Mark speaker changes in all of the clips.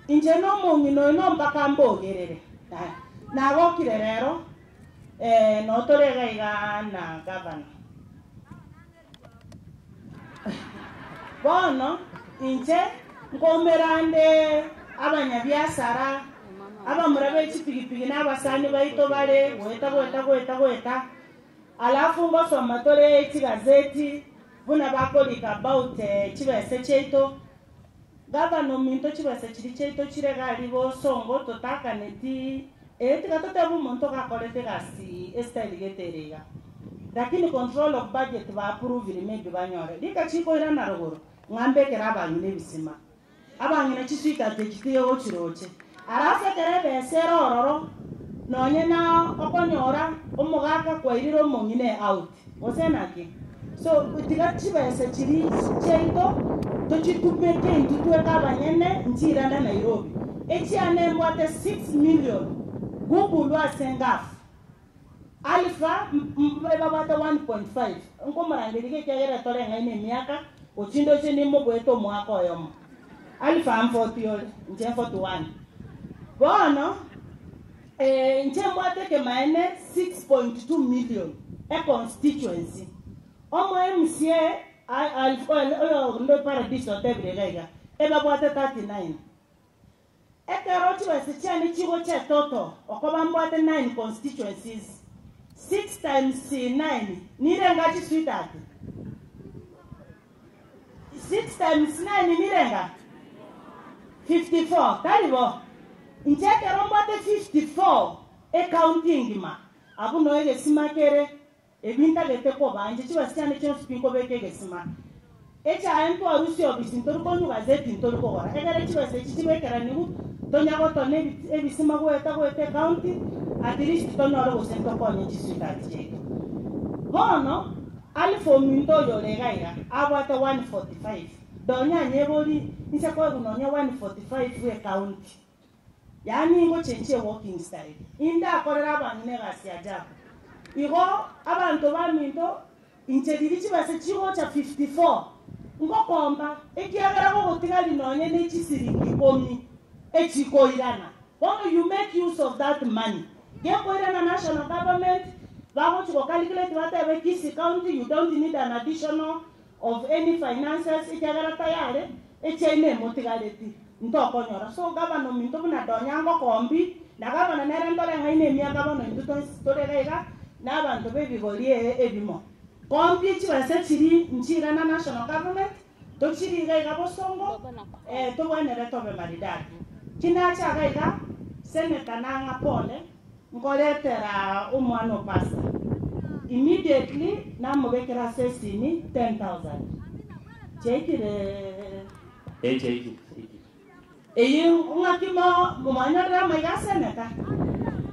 Speaker 1: Inche na omong'ina oyo no mpaka mbogerere. Aya, nagokire rero, noo tore iga iga na gavana. Bono inche nkoumera nde abanyabiasara, abamura be chipigipigi na abasani baito bare goeta goeta goeta goeta, alafu ngosoma tore chigazeti buna bakorika about chibese chiaito. Gavana ominto chibesa chiria chiaito chire iga aria bosongo totakaneti ee tiga totebe omonto gakorete egasi estyle gete ere iga lakini control of budget ba approvire maybe banyore rika chikoirana rogoro ng'a mbekere abang'ina ebisima abang'ina chisweetheart echi tiga gochiroche alafu ekero ebesa ere ororo nonye na okonyora omogaka kwairire omong'ina eout. Gose naki? So tiga chibesa chiria chiaito tochitumeke intwe tweka abanyene nchirende Nairobi. Echiane mbwate 6 million Google ase ngafu. Alpha ebabwate 1.5 nkomorangeria iga ekiagera toreng'aine emiaka gochia ndoche nimobuete omwaka oyomo. Alpha mforty ore inche 41. Bono Inche mbwate ekemaene 6.2 million e constituency. Omo MCA oyo onde Paradise otebire iga iga, ebabwate 39. Ekero chibesa chiane chigocha etoto, okoba mbwate 9 constituencies, 6 times 9 nirenga chisweetheart? 6 times 9 nirenga? 54, tari bo? Inche ekero mbwate 54 ecounty engima, abwo noo egesima kere, ebi ntagete koba inche chibesa chiane chionsi pi nkobeka egesima. Echae ntwarusia obisi ntori konywa gazeti ntori kogora, egere chibesa echi chibekeraniwu tonya gotona ebisima goeta goeta ecounty, at least tonyore gose ntokonye chisweetheart chiaito. Bono. Alifa ominto oyo ore iga iga abwate 145 donya anyebori inse koegwa nonya 145 bwe county yaani ngochenchia walking style indakorere abang'ina egasi ajabu igo abanto baminto inche riria chibesa chigocha 54 ngokomba ekiagera gogotigari nonye ne chisiringi ikomi echikoirana bono you make use of that money Gekoirana national government bagochi go calculate batebe Kisii county you don't need an additional of any finances ekiagera tayari echiaino emotigareti ntokonyora. So gavana ominto buna Donyango Kombi na gavana nere ntoreng'aine emiaka bono intwe twensi tore iga iga na abanto ba ebigori ebimo. Kombi chibesa chiri nchiirana national government tochiri iga iga bosongo tobwenere tobe maridadi. Kinache iga iga senator nang'a pole nkoretera omwana o pastor immediately namobekera ase esimi 10,000 chiaikire.
Speaker 2: Ee chiaikire, chiaikire.
Speaker 1: Eyio ng'aki mwanyorire amaiga a senator?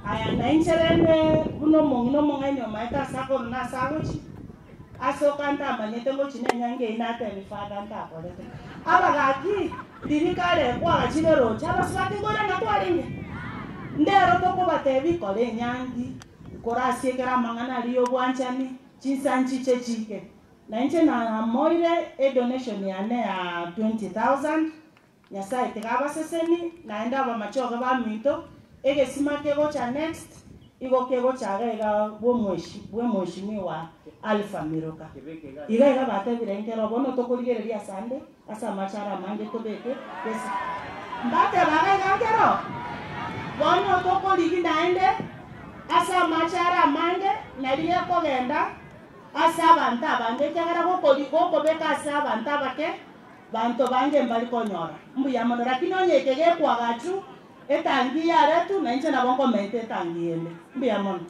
Speaker 1: Aya nainche rende buna omong'ina omong'aini omaete ase akorwa na ase agochia. Ase oka ntamanyete ngochi nenyangi eyio natebi father ntakorete. Abagaki riria kare kwagachire roche abasubati nkoirana twarenge? Ndero tokobatebi kora enyangi korasiekere amang'ana aria yobwanchani chinsa nchiche chike. Nainche namoire edonation yane ya 20,000 Nyasae tiga abaseseni naende abamachoge baminto, egesima kegocha next igo kegocha iga iga bw'omweshimiwa Alpha Miroka. Iga iga batebire nkero bono tokorigereria asande ase amache are amange tobeke gese. Mbateba iga iga nkero bono tokorigi naende ase amache are amange nari gekogenda ase abanto abange ekiagera gokori gokobeka ase abanto abake Banto bange mbari konyora mbuya mono, lakini onye eke gekwagachu etangi yaretu, na inche nabo nkomenta etangi yende. Mbuya mono.